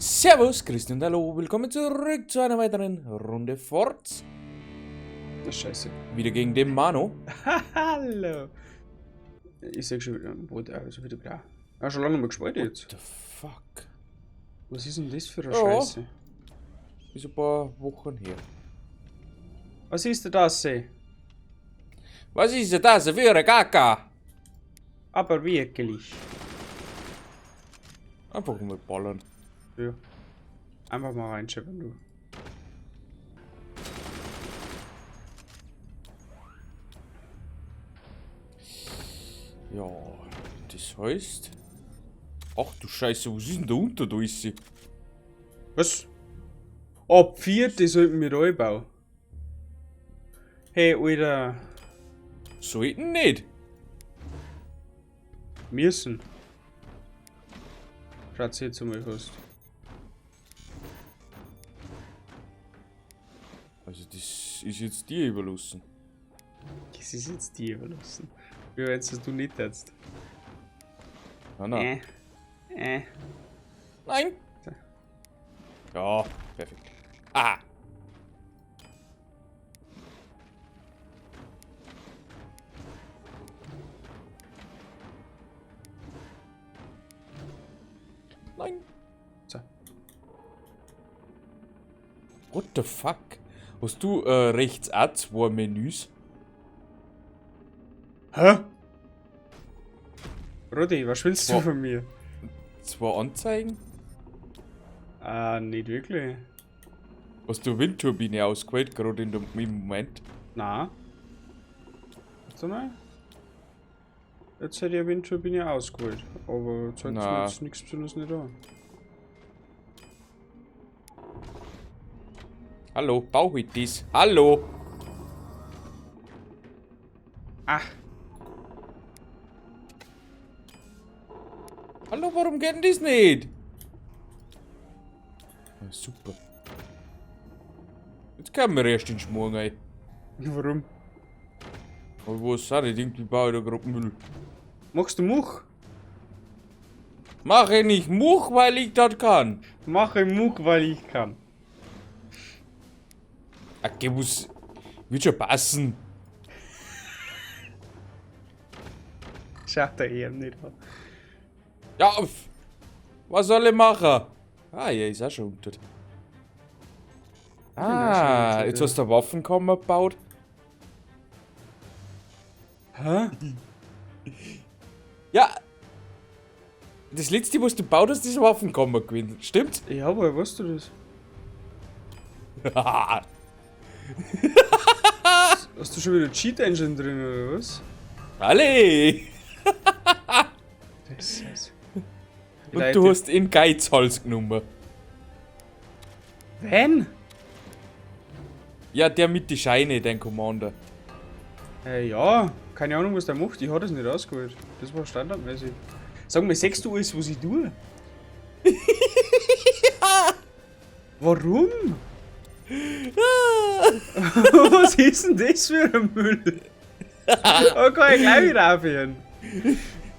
Servus, Christian und hallo, willkommen zurück zu einer weiteren Runde Forz. Das ist scheiße. Wieder gegen den Manu. Hallo. Ich seh schon wieder, wo der ist wieder blau. Ah, schon lange nicht mehr gespielt jetzt. What the fuck? Was ist denn das für eine Ja. Scheiße? Ist ein paar Wochen her. Was ist denn das, ey? Was ist denn das für eine Kaka? Aber wirklich. Einfach mal ballern. Ja. Einfach mal reinschippen, du. Ja, das heißt... Ach du Scheiße, was ist denn da unter da ist sie? Was? Ab 4. sollten wir reinbauen. Hey, Alter. Sollten nicht. Müssen. Schaut jetzt einmal fast. Also das ist jetzt dir überlassen. Das ist jetzt dir überlassen. Wie wenn es du nicht jetzt. Nein, nein. Nein. Ja, perfekt. Ah. Nein. So. What the fuck? Hast du rechts auch zwei Menüs? Hä? Rudi, was willst du Wo- von mir? Zwei Anzeigen? Ah, nicht wirklich. Hast du Windturbine ausgewählt, gerade in dem, im Moment? Na. Warte mal. Jetzt hätte ich eine Windturbine ausgewählt, aber zeigt mir jetzt nichts besonders nicht an. Hallo, bau ich das? Hallo! Ach! Hallo, warum geht denn das nicht? Ah, super. Jetzt kommen wir erst in den Schmorgen rein. Warum? Aber was auch nicht, irgendwie baue ich da grad Müll. Machst du Much? Mach ich nicht Much, weil ich das kann. Mach ich Much, weil ich kann. Okay, muss. Wird schon passen. Schaut der eben nicht an. Ja, was soll ich machen? Ah, ja, ist auch schon unter. Ah, schon jetzt unter, hast du eine Waffenkammer gebaut. Hä? Ja. Das letzte, was du gebaut hast, ist eine Waffenkammer gewesen. Stimmt's? Ja, woher weißt du das? Hast du schon wieder Cheat Engine drin, oder was? Alle! Das ist. Und du hast in Geizhals genommen. Wen? Ja, der mit die Scheine, dein Commander. Ja, keine Ahnung, was der macht. Ich hab das nicht ausgewählt. Das war standardmäßig. Sag mal, siehst du alles, was ich tue? Warum? Was ist denn das für ein Müll? Da kann ich gleich wieder aufhören.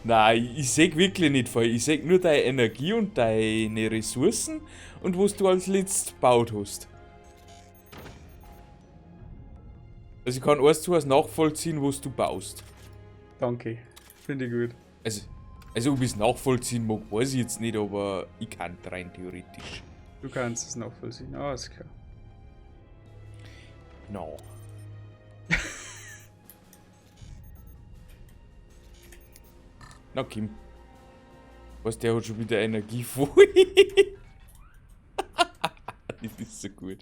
Nein, ich seh wirklich nicht viel. Ich seh nur deine Energie und deine Ressourcen und was du als letztes gebaut hast. Also ich kann eins zu eins nachvollziehen, was du baust. Danke, finde ich gut. Also ob ich's nachvollziehen mag, weiß ich jetzt nicht, aber ich kann rein theoretisch. Du kannst es nachvollziehen, alles klar. No. Na Kim. Was, der hat schon wieder Energie voll. Das ist so gut.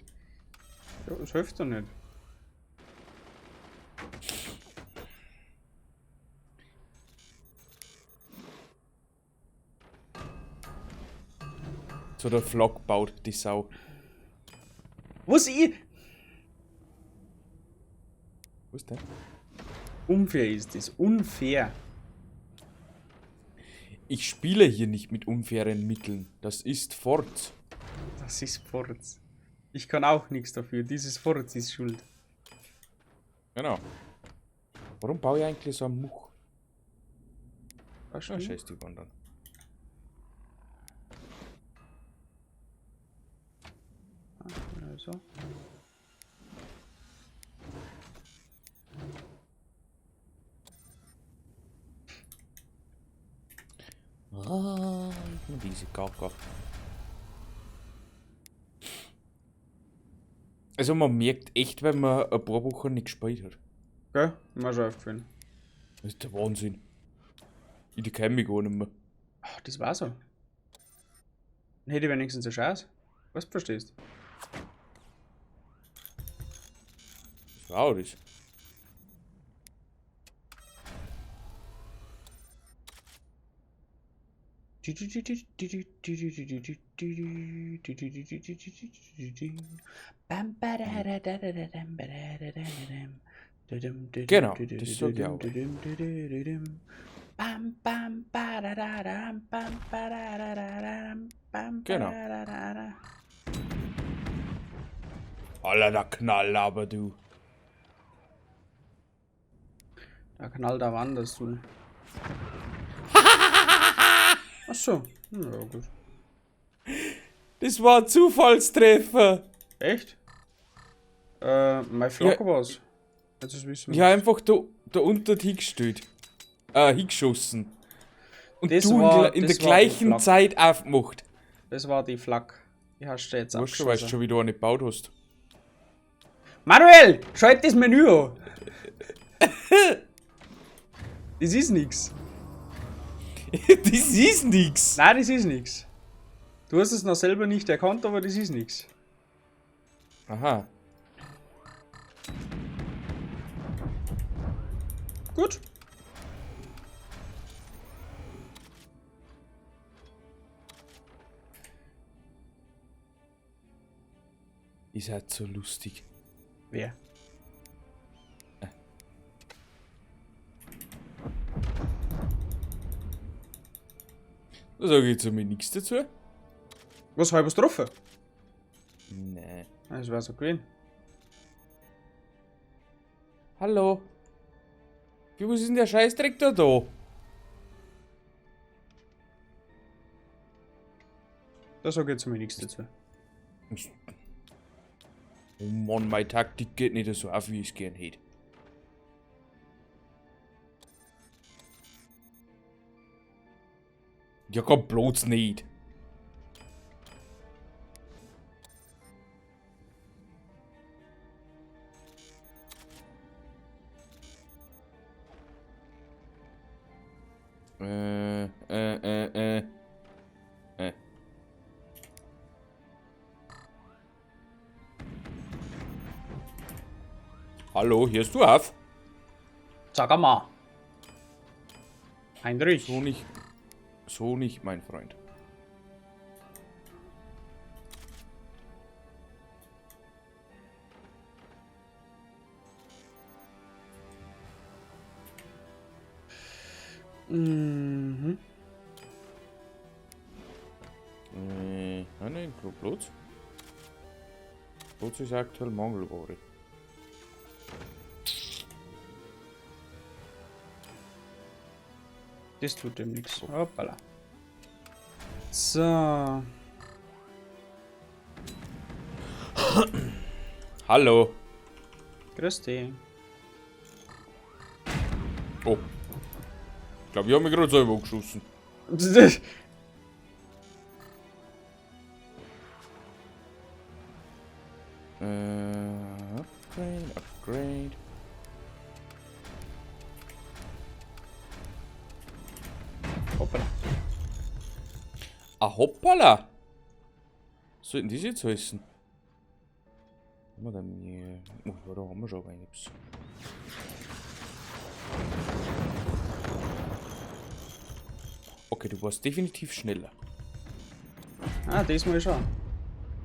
Ja, das hilft doch nicht. So der Flak baut, die Sau. Was ich? Was denn? Unfair ist das. Unfair. Ich spiele hier nicht mit unfairen Mitteln. Das ist Forz. Das ist Forz. Ich kann auch nichts dafür. Dieses Forz ist schuld. Genau. Warum baue ich eigentlich so einen Much? Weißt Ah, du? scheiß die Wandern. So. Ah, diese Kacke. Also man merkt echt, wenn man ein paar Wochen nicht gespielt hat. Gell? Mir schon aufgefallen. Das ist der Wahnsinn. Ich kenne mich gar nicht mehr. Ach, das war so. Dann hätte ich wenigstens eine Chance. Was verstehst? Das war auch das. Genau, das sag ich auch. Genau. Alter, der Knall aber du. Da knallt auch anders, du. Ach so, ja gut. Das war ein Zufallstreffer. Echt? Mein Flak Ja. war's. Jetzt ist wissen Ich hab einfach da unten hingestellt. Hingeschossen. Und Das du war- in das der gleichen war die Zeit aufgemacht. Das war die Flak. Die hast du jetzt Du weißt schon, weißt schon, wie du eine gebaut hast. Manuel, schalt das Menü an. Das ist nix. Das ist nix. Nein, das ist nix. Du hast es noch selber nicht erkannt, aber das ist nix. Aha. Gut. Ist halt so lustig. Wer? Da sage ich jetzt einmal nichts dazu. Was, hab ich was getroffen? Nein. Das war so gewesen. Hallo. Wie, was ist denn der Scheißdreck da da? Da sag ich jetzt einmal nichts dazu. Oh Mann, meine Taktik geht nicht so auf, wie ich es gern hätte. Ja, komm, bloß nicht. Hallo, hörst du auf? Sag mal. Heinrich. So nicht. So nicht, mein Freund. Mhm. Nein, nein, Platz. Platz ist aktuell Mangelware. Das tut dem nix. Hoppala. So. Hallo. Grüß dich. Oh. Ich glaube, ich habe mich gerade selber geschossen. Upgrade, Upgrade. Hoppala. Ah, hoppala! Was sollten die jetzt heißen? Haben wir denn hier? Oh, ja, da haben wir schon einiges. Okay, du warst definitiv schneller. Ah, diesmal schon.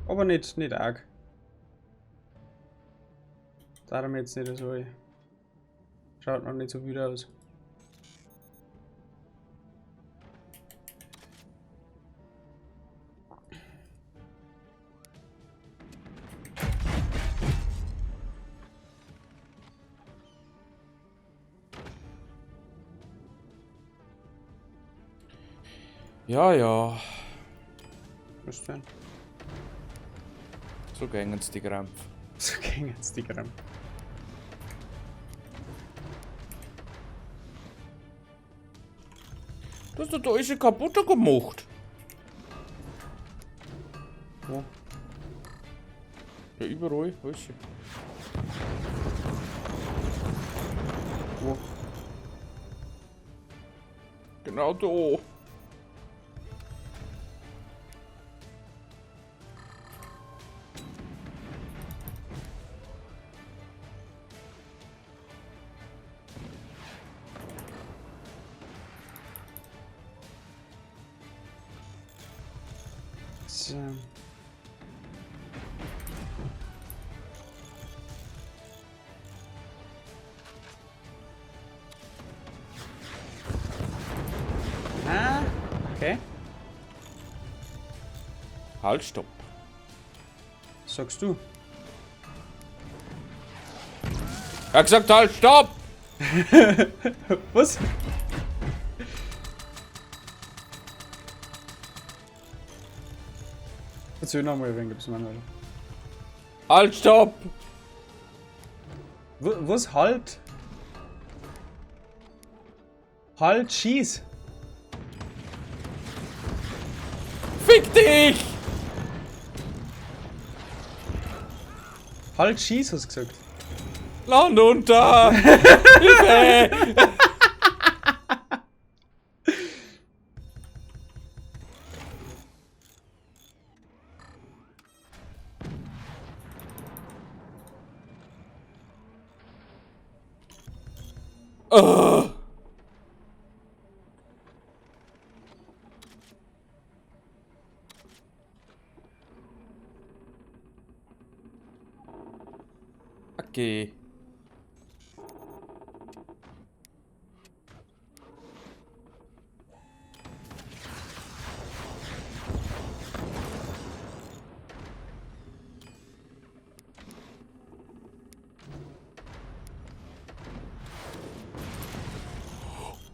Aber nicht arg. Da haben wir jetzt nicht so. Schaut noch nicht so wieder aus. Ja, ja. Was denn? So gängen's die Krampf. So gängen's die Krampf. Du hast doch da alles kaputt gemacht. Wo? Ja, überall, weißt du. Wo? Genau da. So. Ah, okay. Halt, stopp. Sagst du? Er hat gesagt, halt, stopp! Was? Erzähl nochmal, wen gibt's mir noch? Halt, stopp! Was? Halt? Halt, schieß! Fick dich! Halt, schieß, hast du gesagt. Land unter! Hilfe! Oh. Okay.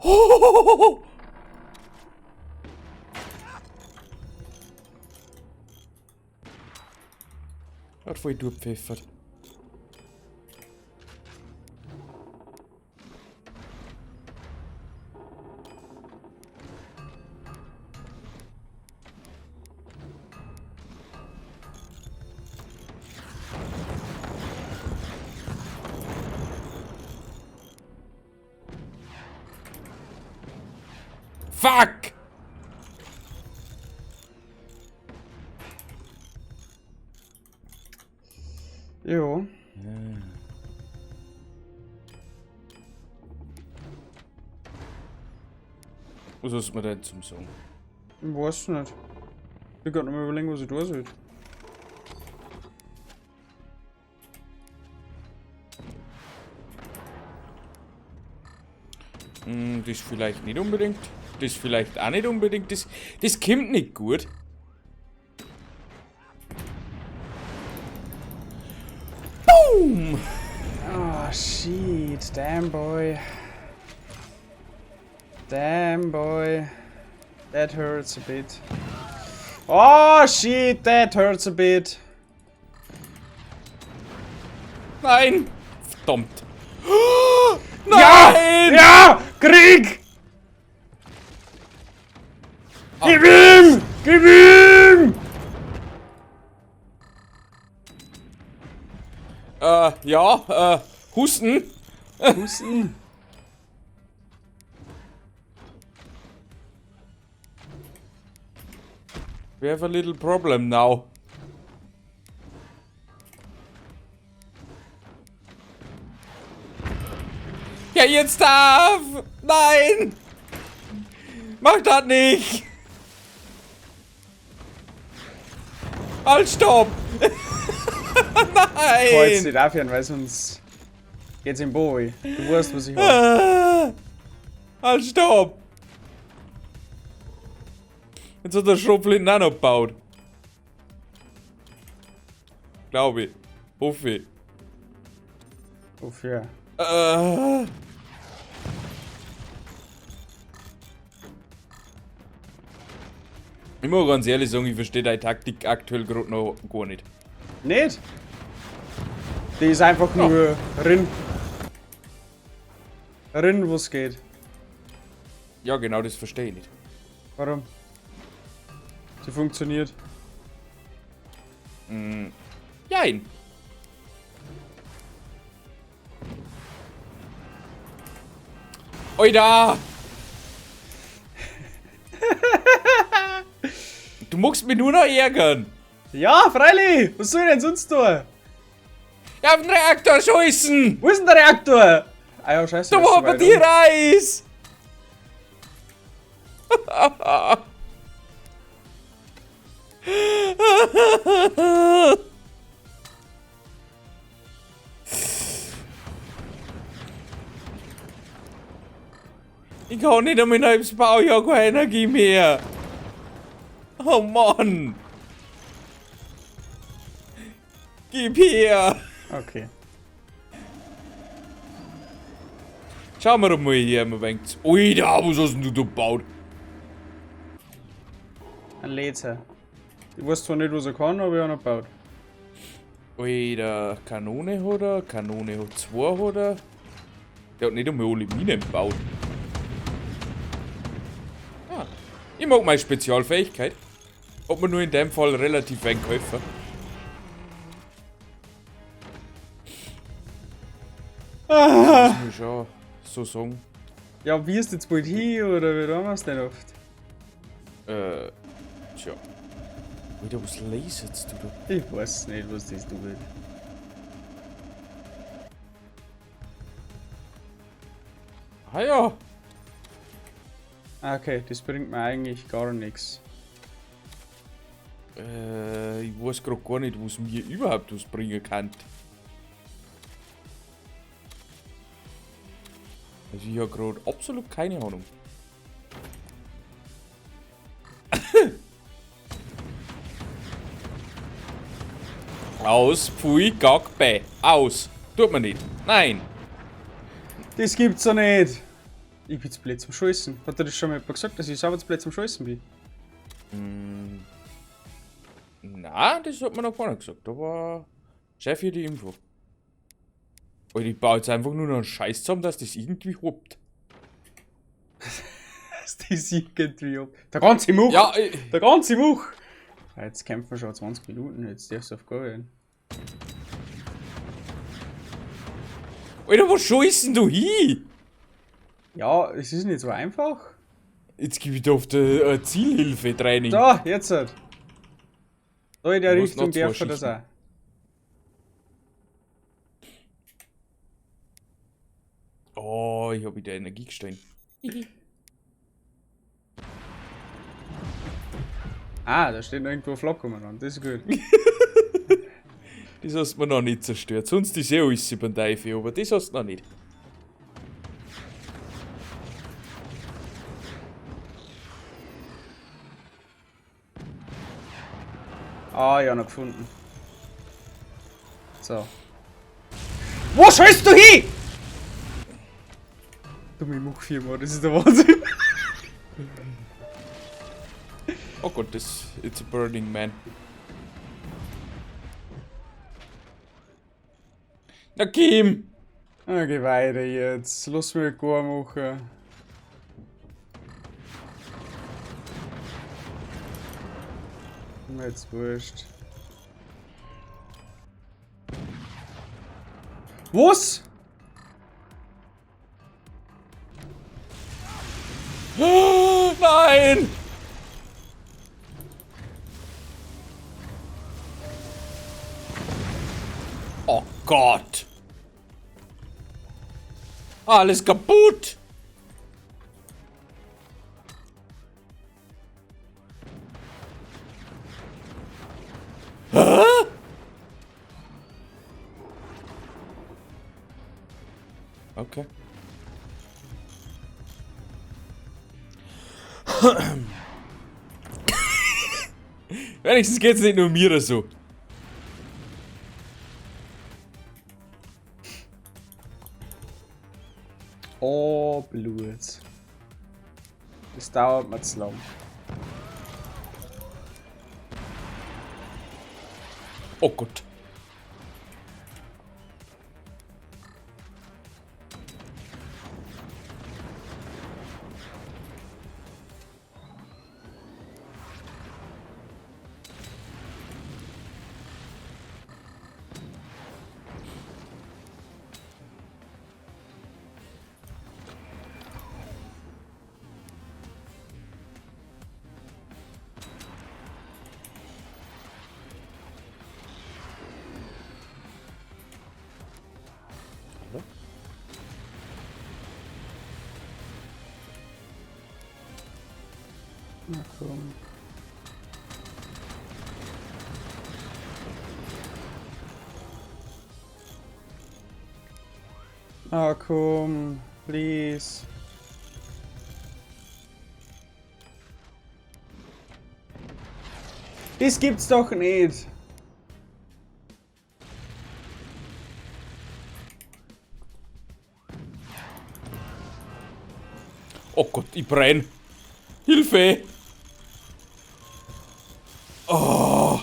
Hohohoho! Hat voll durchgepfeffert. Fuck! Jo. Was hast du mir denn zum Sagen? Ich weiß nicht. Ich kann noch mal überlegen, was ich da soll. Das vielleicht nicht unbedingt. Das vielleicht auch nicht unbedingt. Das kommt nicht gut. Boom! Oh, shit. Damn, boy. Damn, boy. That hurts a bit. Oh, shit. That hurts a bit. Nein! Verdammt. Nein! Ja! Ja! Krieg! Gib ihm! Gib ihm! Ja, Husten. Husten. We have a little problem now. Ja, jetzt darf! Nein! Mach das nicht! Halt, stopp! Ich kann jetzt Nein! nicht aufhören, weil sonst geht's im Boy. Du weißt, was ich hab. Halt, stopp! Jetzt hat der Schrotflinten auch noch gebaut. Glaube ich. Hoffe ich. Wofür? Ich muss ganz ehrlich sagen, ich verstehe deine Taktik aktuell gerade noch gar nicht. Nicht? Die ist einfach nur rin. Rin, wo's geht. Ja, genau, das verstehe ich nicht. Warum? Sie funktioniert. Jein. Oida! Du magst mich nur noch ärgern. Ja, freilich! Was soll ich denn sonst tun? Ja, auf den Reaktor schießen! Wo ist denn der Reaktor? Ah ja, scheiße. Da der ist wo so bei weit dir unten. Reis! Ich kann nicht einmal ein halbes Baujahr keine Energie mehr. Oh Mann. Gib her. Okay. Schauen wir doch mal hier ein wenig. Alter, was hast denn du da gebaut? Ein Laser. Ich weiß zwar nicht, was er kann, aber ich habe ihn gebaut. Alter, Kanone hat er, Kanone hat zwei hat er. Der hat nicht einmal alle Minen gebaut. Ah, ich mag meine Spezialfähigkeit. Hat mir nur in dem Fall relativ wenig geholfen. Das muss ich schon so sagen. Ja, wie ist jetzt bald hin oder wie tun wir's denn oft? Tja. Alter, was laserst du da? Ich weiß nicht, was das tut. Ah ja. Ah, okay, das bringt mir eigentlich gar nichts. Ich weiß grad gar nicht, was mir überhaupt was bringen kann. Also ich hab grad absolut keine Ahnung. Aus, pfui, gack, bäh. Aus. Tut man nicht. Nein. Das gibt's doch nicht. Ich bin zu blöd zum Scheißen. Hat er das schon mal jemand gesagt, dass ich selber zu blöd zum Scheißen bin? Na, das hat man noch gar nicht gesagt. Aber Chef hier die Info. Alter, ich baue jetzt einfach nur noch einen Scheiß zusammen, dass das irgendwie huppt. Dass das irgendwie huppt. Der ganze Much! Ja, Der ganze Much! Ja, jetzt kämpfen wir schon 20 Minuten, jetzt darfst du auf Go gehen. Alter, wo scheißen du hin? Ja, es ist nicht so einfach. Jetzt gebe ich dir auf der Zielhilfe-Training. Da, jetzt halt. Da in der Du hast Richtung noch zwei darf er das Schichten. auch. Oh, ich hab wieder Energie gestohlen. Ah, da steht noch irgendwo ein Flock umeinander, das ist gut. Das hast du mir noch nicht zerstört. Sonst ist eh alles über den Teufel, aber das hast du noch nicht. Ah, ja, noch gefunden. So. Wo scheißt du hin? Dumme Muckfirma, das ist der Wahnsinn. Oh Gott, das it's a burning man. Na Kim! Na, geh weiter jetzt. Lass mich gar machen. Mir jetzt wurscht. Was? Nein! Oh Gott! Alles kaputt! Hä? Okay. Wenigstens geht's nicht nur mir so. Oh, Blut. Das dauert mir zu lang. Oh Gott. Na komm. Ah komm, please. Das gibt's doch nicht. Oh Gott, ich brenn. Hilfe! Oh.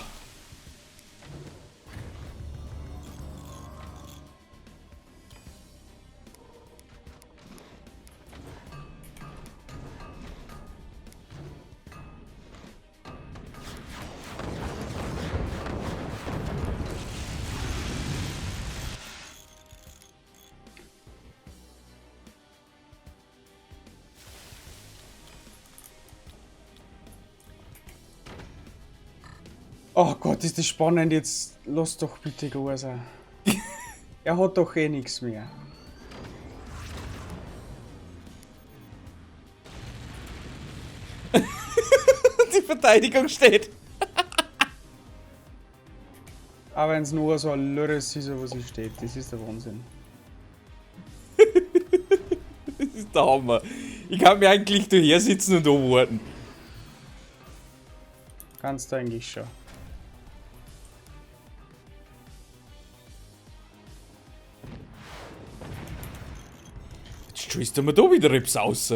Oh Gott, ist das spannend. Jetzt lass doch bitte go sein. Er hat doch eh nichts mehr. Die Verteidigung steht. Aber wenn es nur so ein Lörres ist, was hier steht, das ist der Wahnsinn. Das ist der Hammer. Ich kann mir eigentlich daher sitzen und warten. Kannst du eigentlich schon. Jetzt schießt er mir da wieder etwas raus.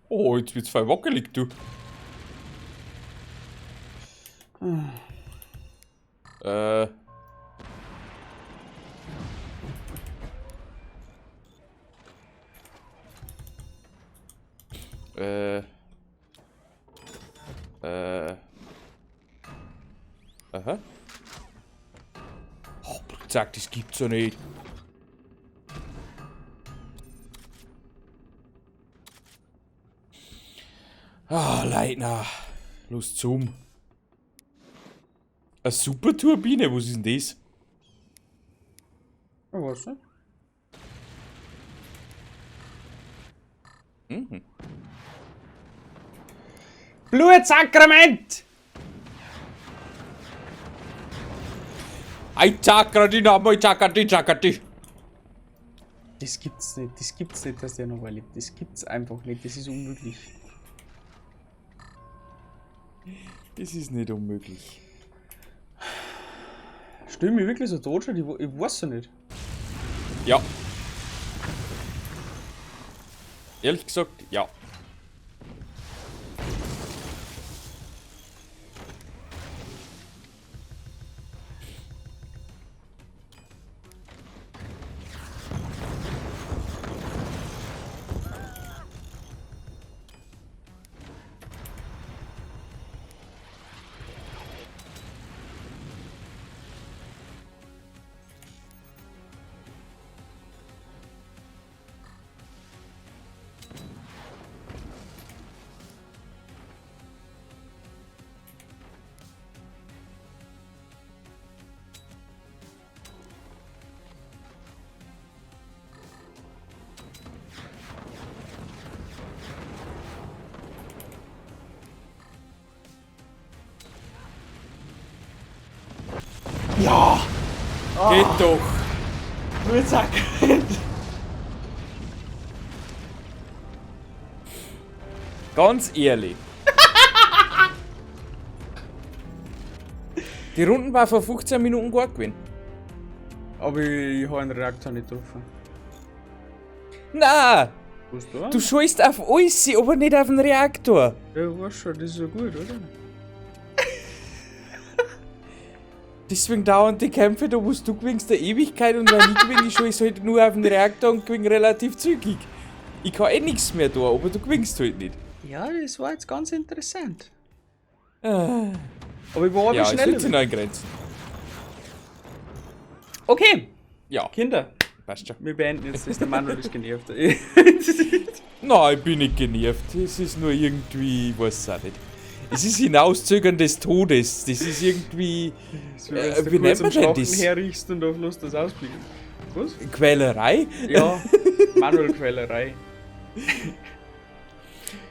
Oh, jetzt wird's voll wackelig, du. Äh. Aha. Oh, zack, das gibt's ja nicht. Ah, Leitner. Los zum. Eine Superturbine, was ist denn das? Ja, weißt du? Mhm. Blutsakrament! Ein Chakra, die Name, Chakra, die Chakra, die. Das gibt's nicht, das gibt's nicht, dass der noch erlebt. Das gibt's einfach nicht, das ist unmöglich. Das ist nicht unmöglich. Stimmt mich wirklich so tot schon? Ich weiß ja nicht. Ja. Ehrlich gesagt, ja. Ja! Geht doch. Blutsakrament! Ganz ehrlich. Die Runden war vor 15 Minuten gut gewesen. Aber ich habe einen Reaktor nicht getroffen. Na, Was da? du schießt auf alles, aber nicht auf den Reaktor. Ja, weißt schon, das ist ja gut, oder? Deswegen dauern die Kämpfe, da wo du gewinnst der Ewigkeit und wenn ich gewinne, ich schieße halt nur auf den Reaktor und gewinne relativ zügig. Ich kann eh nichts mehr da, aber du gewinnst halt nicht. Ja, das war jetzt ganz interessant. Aber ich war Ja, aber es schneller. hält sich noch in Grenzen. Okay, Ja, Kinder, passt schon. wir beenden jetzt das. Der Manuel ist genervt. Nein, ich bin nicht genervt. Es ist nur irgendwie, ich weiß auch nicht. Es ist Hinauszögern des Todes. Das ist irgendwie. Das ist, wenn du Wie kurz nennt am man denn das? herriechst und auf Lust das ausblicken. Was? Quälerei? Ja, Manuel Quälerei.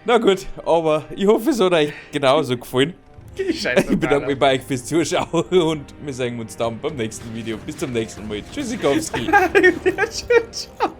Na gut, aber ich hoffe, es hat euch genauso gefallen. Scheiße. Ich bedanke mich bei euch fürs Zuschauen und wir sehen uns dann beim nächsten Video. Bis zum nächsten Mal. Tschüssikowski. Ciao.